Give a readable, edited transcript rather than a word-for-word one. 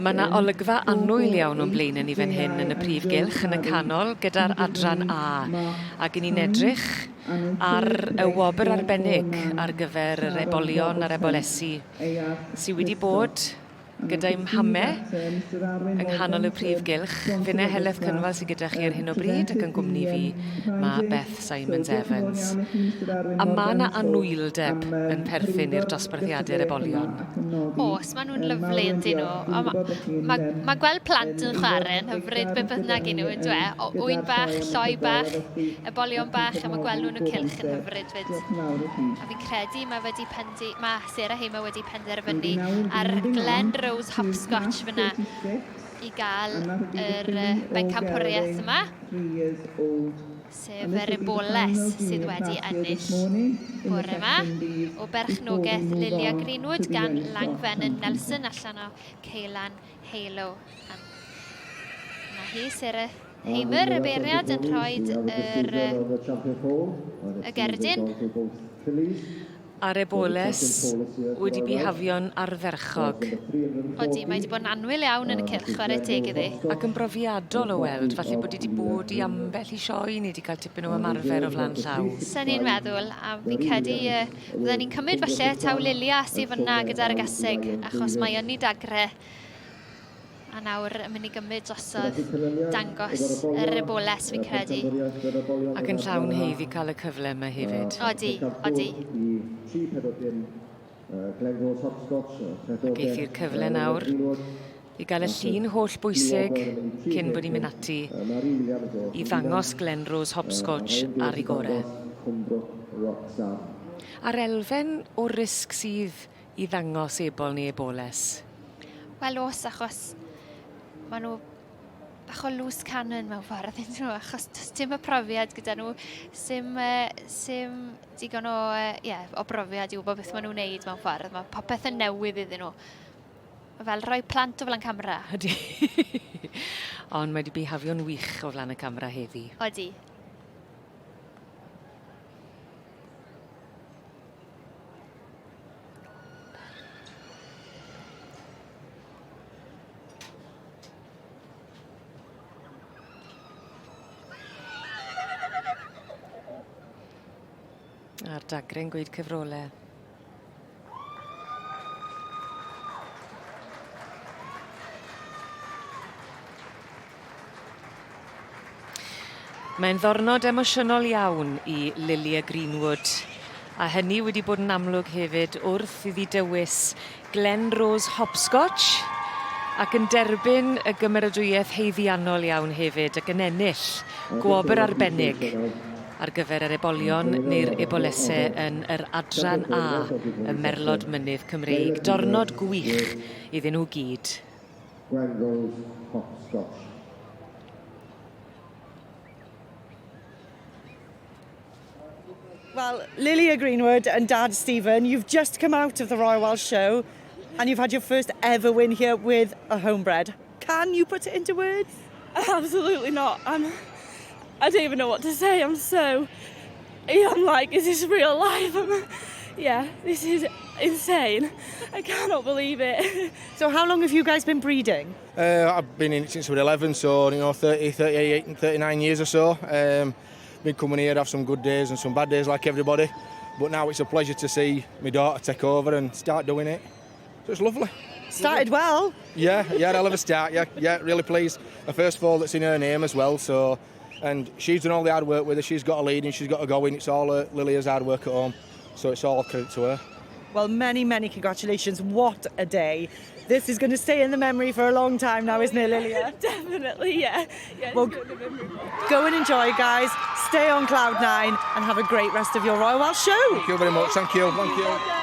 Mae yna olygfa annwyl iawn o'n blaenau ni fan hyn yn y prif gylch yn y canol gyda'r adran A. Ac 'yn ni'n edrych ar y wobr arbennig ar gyfer yr ebolion a'r ebolesi sy wedi bod gyda'i mhame yng nghanol y prif gylch. Finne Heledd Cynwal sydd gyda chi ar hyn o bryd ac yn gwmni fi mae Beth Simons Evans. A mae yna anwyldeb yn perthyn i'r dosbarthiadau'r ebolion. Oes, maen nhw'n lyfli yn dyn nhw. Mae ma, ma gweld plant yn chwarae yn hyfryd be bynnag i nhw, yn dwe. O, ŵyn bach, lloi bach, ebolion bach, a mae gweld nhw'n y cylch yn hyfryd fyd. A fi'n credu mae wedi pendi, mae Sarah Hamer wedi penderfynu ar Glen Rose Hopscotch fyna i gael yr bencampwriaeth yma, sef yr Eboles sydd wedi ennill bore yma o berchnogaeth Lilia Greenwood gan Langfennon Nelson allan o Ceulan Halo. Na hi, Sarah Hamer, y beirniad, yn rhoi yr, y gerdyn. A'r eboles wedi bihafio'n ardderchog. Odi, mae wedi bod yn annwyl iawn yn y cylch, chwarae teg iddi. Ac yn brofiadol o weld, falle bod hi wedi bod i ambell i sioe neu wedi cael tipyn o ymarfer o flaen llaw. Sen i'n meddwl, a fi'n credu uh, fydden ni'n cymryd falle taw Lilia sydd fyna gyda'r gaseg, achos mae yn ei dagre A nawr yn mynd i gymryd drosodd dangos yr eboles fi'n credu. Ac yn llawn haeddu cael y cyfle yma hefyd. Odi, odi. Ac eith i'r cyfle nawr i gael y llun holl bwysig cyn bod ni'n mynd ati i ddangos Glenrose Hopscotch ar ei gore. A'r elfen o risg sydd i ddangos ebol neu eboles? Wel oes, achos maen nhw bach o loose cannon mewn ffordd, yn nhw, achos does dim y profiad gyda nhw, sim, uh, sim digon o, uh, yeah, o brofiad i wybod beth maen nhw'n wneud mewn ffordd. Mae popeth yn newydd iddyn nhw. Fel rhoi plant o flaen camera. Ydy. Ond mae wedi bihafio'n wych o flaen y camera heddi. Odi. A'r dagre'n gweud cyfrolau. Mae'n ddornod emosiynol iawn i Lilia Greenwood, a hynny wedi bod yn amlwg hefyd wrth iddi dywys Glen Rose Hopscotch ac yn derbyn y gymeradwyaeth haeddiannol iawn hefyd ac yn ennill gwobr arbennig ar gyfer yr ebolion neu'r ebolese yn yr Adran A y Merlod Mynydd Cymreig. Dornod gwych iddyn nhw gyd. Glen Rose Hopscotch. Well, Lilia Greenwood and Dad Stephen, you've just come out of the Royal Welsh Show and you've had your first ever win here with a homebred. Can you put it into words? Absolutely not. I'm, I don't even know what to say. I'm so, I'm like, is this real life? I'm, yeah, this is insane. I cannot believe it. So how long have you guys been breeding? Uh, I've been in it since I was 11, so you know, 30, 38, 39 years or so. Um, been coming here, have some good days and some bad days like everybody. But now it's a pleasure to see my daughter take over and start doing it. So it's lovely. Started well. Yeah, yeah, hell of a start. Yeah, yeah, really pleased. Her first foal that's in her name as well. So, and she's done all the hard work with her. She's got a lead and she's got a going. It's all uh, Lilia's hard work at home. So it's all credit to her. Well, many, many congratulations. What a day. This is going to stay in the memory for a long time now, isn't it, Lilia? Definitely, yeah. yeah well, go and enjoy, guys. Stay on cloud nine and have a great rest of your Royal Welsh show. Thank you very much. Thank you. Thank you.